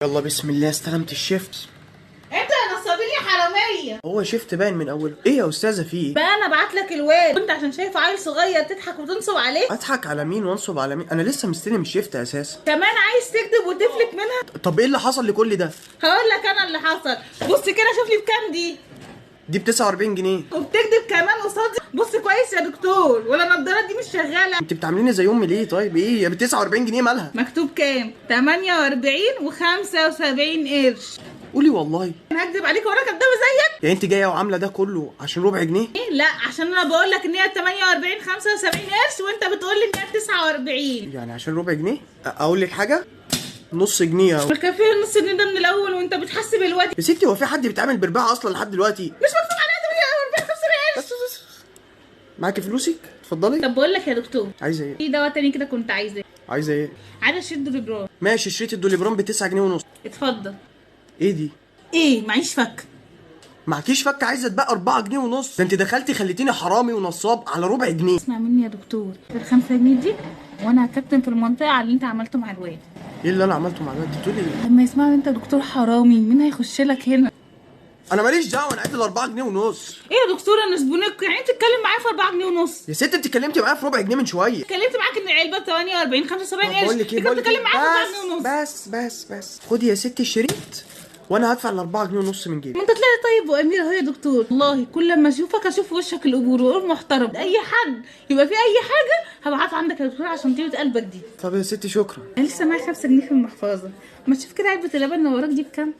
يلا بسم الله، استلمت ال shift. انت يا نصابين يا حرامية. هو shift باين من اوله. ايه يا استاذه في ايه؟ بقى انا ابعت لك الواد وانت عشان شايفه عيل صغير تضحك وتنصب عليه؟ اضحك على مين وانصب على مين؟ انا لسه مستلم ال shift اساسا. كمان عايز تكذب وتفلت منها؟ طب ايه اللي حصل لكل ده؟ هقول لك انا اللي حصل. بص كده شوف لي بكام دي. دي ب 49 جنيه. وبتكذب كمان قصادي. بص كويس يا دكتور، ولا النضارات دي مش شغالة؟ انت بتعامليني زي امي ليه؟ طيب ايه يا ب 49 جنيه مالها؟ مكتوب كام؟ 48 و75 قرش. قولي والله. انا هكذب عليك وانا كدابه زيك؟ يعني انت جاية وعامله ده كله عشان ربع جنيه؟ إيه؟ لا عشان انا بقول لك ان هي 48 75 قرش وانت بتقول لي ان هي 49. يعني عشان ربع جنيه؟ اقول لك حاجة، نص جنيه اهو. ما كان فين النص جنيه ده من الاول وانت بتحسب الواد؟ يا ستي هو في حد بيتعامل برباعه اصلا لحد دلوقتي؟ مش مكتوب عليها 48 75 قرش. بس معاكي فلوسك؟ اتفضلي. طب بقول لك يا دكتور، عايزه ايه؟ في دواء تاني كده كنت عايزاه. عايزه ايه؟ عايزه شريط دوليبران. ماشي، شريط الدوليبران ب 9 جنيه ونص. اتفضل. ايه دي؟ ايه معيش فك. معكيش فك؟ عايزه تبقى 4 جنيه ونص؟ ده انت دخلتي خليتيني حرامي ونصاب على ربع جنيه. اسمع مني يا دكتور، ال 5 جنيه دي وانا هكتم في المنطقة على اللي انت عملته مع الواد. ايه اللي انا عملته مع الواد؟ انت بتقولي ايه؟ لما يسمعوا انت دكتور حرامي مين هيخش لك هنا؟ انا ماليش دعوه، انا عايز ال 4 جنيه ونص. ايه يا دكتور انا زبونك، يعني انت تتكلم معايا في 4 جنيه ونص؟ يا ست انت اتكلمتي معايا في ربع جنيه من شوية. اتكلمت معاك ان العلبة 48 75 قرش. بقول لك ايه، انت بتتكلم معايا في 4 جنيه ونص. بس بس بس خدي يا ستي الشريط وانا هدفع ال 4 جنيه ونص من جيبي. ما انت طلعت طيب وامير اهو يا دكتور. والله كل ما اشوفك اشوف وشك القبور واقول محترم. اي حد يبقى في اي حاجة هبعت عندك يا دكتور عشان طيبة قلبك دي. طب يا ستي شكرا. انا لسه معايا 5 جنيه في المحفظة، ما تشوف كده علبة اللبن اللي وراك دي بكام؟